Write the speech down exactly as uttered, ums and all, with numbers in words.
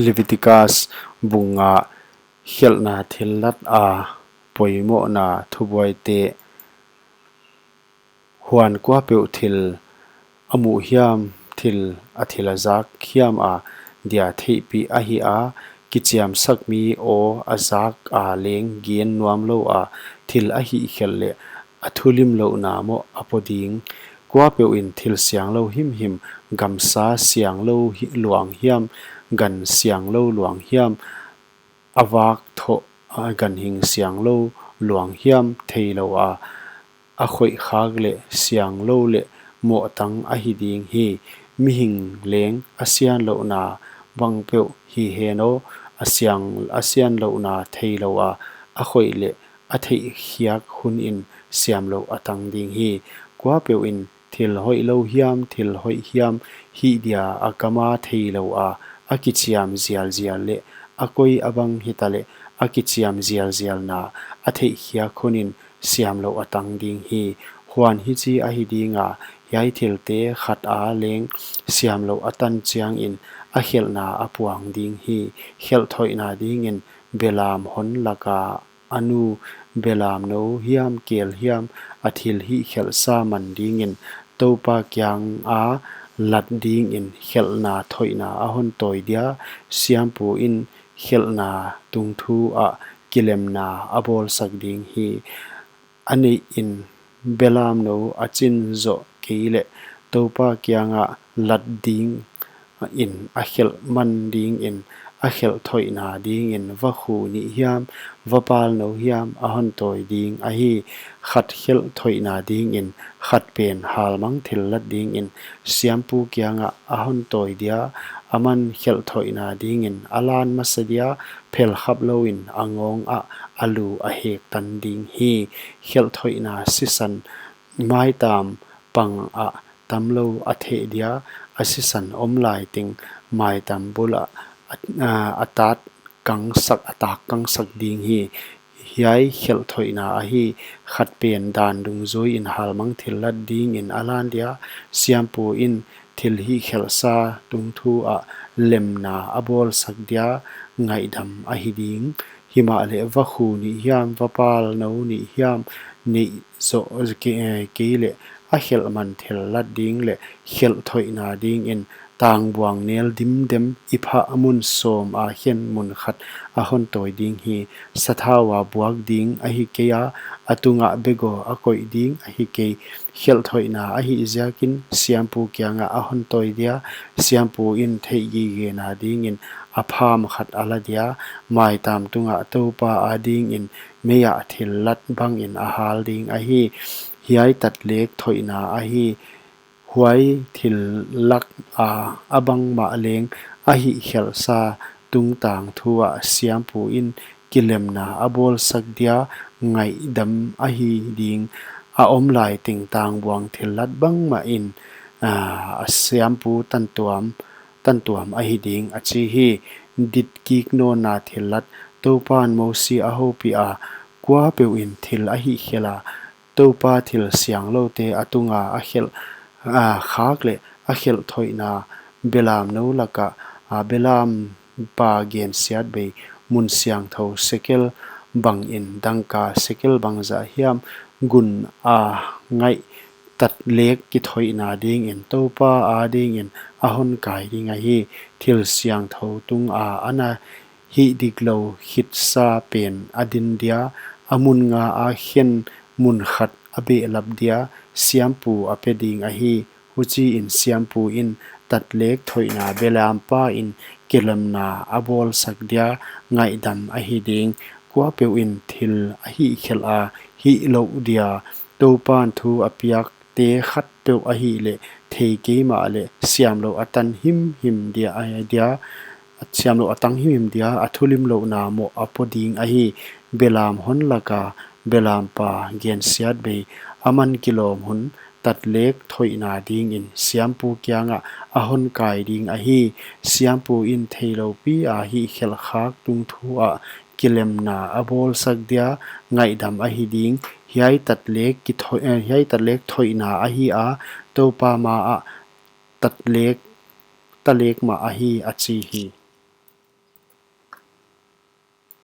Leviticus bung nga. Khelhna thillat a poimohna thubuaite. Huan kuapeuh thil a muh hiam, thil a thil a zak hiam a dia theihpih ahi a, kichiamsak mi aw a zak a leng gen nuamlou a, thil a hihkhelh leh a thulimlouhna moh a pau ding. Kuapeuh in thil sianglou himhim, gamsa sianglou hi-, luang hiam, gan sianglou luang hiam, a vak thoh, a ganhing sianglou luang hiam theilou a, a khoih khak leh sianglou leh mohtang ahi ding hi. Mihing leng a sianlouhna bangpeuh hi hen aw, a siang, a sianlouhna theilou a, a khoih leh a theihkhiak hun in siamlouh a tang ding hi. Kuapeuh in thil hoihlou hiam, thil hoih hiam hih dia a kam a theilou a, a kichiam zialzial leh a koi a bang hitaleh a kichiam zialzialna a theihkhiak hun in siamlouh a tang ding hi. Huan hichi ahi ding a, hiai thilte khat a leng siamlouh a tan chiangin a khelhna a puang ding hi. Khelh thoihna dingin belam hon lak a a nu belamnou hiam kel hiam a thil hihkhelhsa man dingin Toupa kiang a lat dingin khelhna thoihna a hon tawi dia, siampu in khelhna tungthu ah kilemna a bawlsak ding hi. A neih in belamnou a chin zoh kei leh Toupa kiang ah lat ding in a khelh man dingin a khelh thoihna dingin vakhu nih hiam, vapalnou hiam a hon tawi ding ahi. Khat khelh thoihna dingin khat pen halmang thillat dingin siampu kiang ah a hon tawi dia, aman khelh thoihna dingin a lan masa dia, phelkhap louin a ngawng ah a lu a hek tan ding hi. Khelh thoihna sisan maitam pang ah tamlou a theh dia, a sisan om lai teng maitam bul ah a, a, a tat kangsak, a tak kangsak ding hi. Hiai khelh thoihna ahi. Khat pen dan dungzui in halmang thillat dingin a lan dia, siampu in thil hihkhelhsa tungthu ah lemna a bawlsak dia, ngaihdam ahi ding. Himahleh vakhu nih hiam, vapalnou nih hiam neih zoh ke-, kei leh a khelh man thillat ding leh khelh thoihna dingin tangbuang nel dimdem i phah mun sawm a khen mun khat a hon tawi ding hi. Sathau a buak ding ahi kei a, a tungah begaw a koih ding ahi kei. Khelh thoihna ahih ziakin siampu kiang ah a hon tawi dia, siampu in theih gigena dingin a pham khat a la dia, maitam tungah Toupa a dingin mei ah thillat bangin a hal ding ahi. Hiai tatlek thoihna ahi. Huai thillat a, a bangmah leng a hihkhelhsa tungtang thu ah siampu in kilemna a bawlsak dia, ngaihdam ahi ding. A om lai teng tangbuang thillat bangmah in, a, a siampu tantuam, tantuam ahi ding a chi hi. Ditkik nawnna thillat. Toupan Mosi a houpih a, kuapeuh in thil a hihkhelh a, Toupa thil siangloute a tunga a khelh, a, khak leh a khelh thoihna belamnou laka, a, belampa gensiatbei mun siangthou sekel bangin dangka sekel bangzah hiam gun a ngaih tatlek kithoihna dingin Toupa a dingin a hon kai ding ahi. Thil siangthou tunga ana hih diklou khitsa pen a din dia, a mun nga a khen mun khat a behlap dia, siampu a pe ding ahi. Huchiin siampu in tatlek thoihna belampa in kilemna a bawlsak dia, ngaihdam ahi ding. Kuapeuh in thil a hihkhelh a, hihlouh dia, Toupan thu a piak te khatpeuh ahihleh thei keimah leh siamlouh a tan himhim dia, a dia, siamlouh a tang himhim dia, a thulimlouhna moh a pau ding ahi. Belam hon laka belampa gensiatbei, aman kilawm hun tatlek thoihna dingin siampu kiangah a hon kai ding ahi. Siampu in theilou pi a hihkhelh khak tungthu ah kilemna a bawlsak dia, ngaihdam ahi ding. Hiai tatlek kithoi-, eh, hiai tatlek thoihna ahi a, Toupa ma ah tatlek, tatlek mah ahi, a chi hi.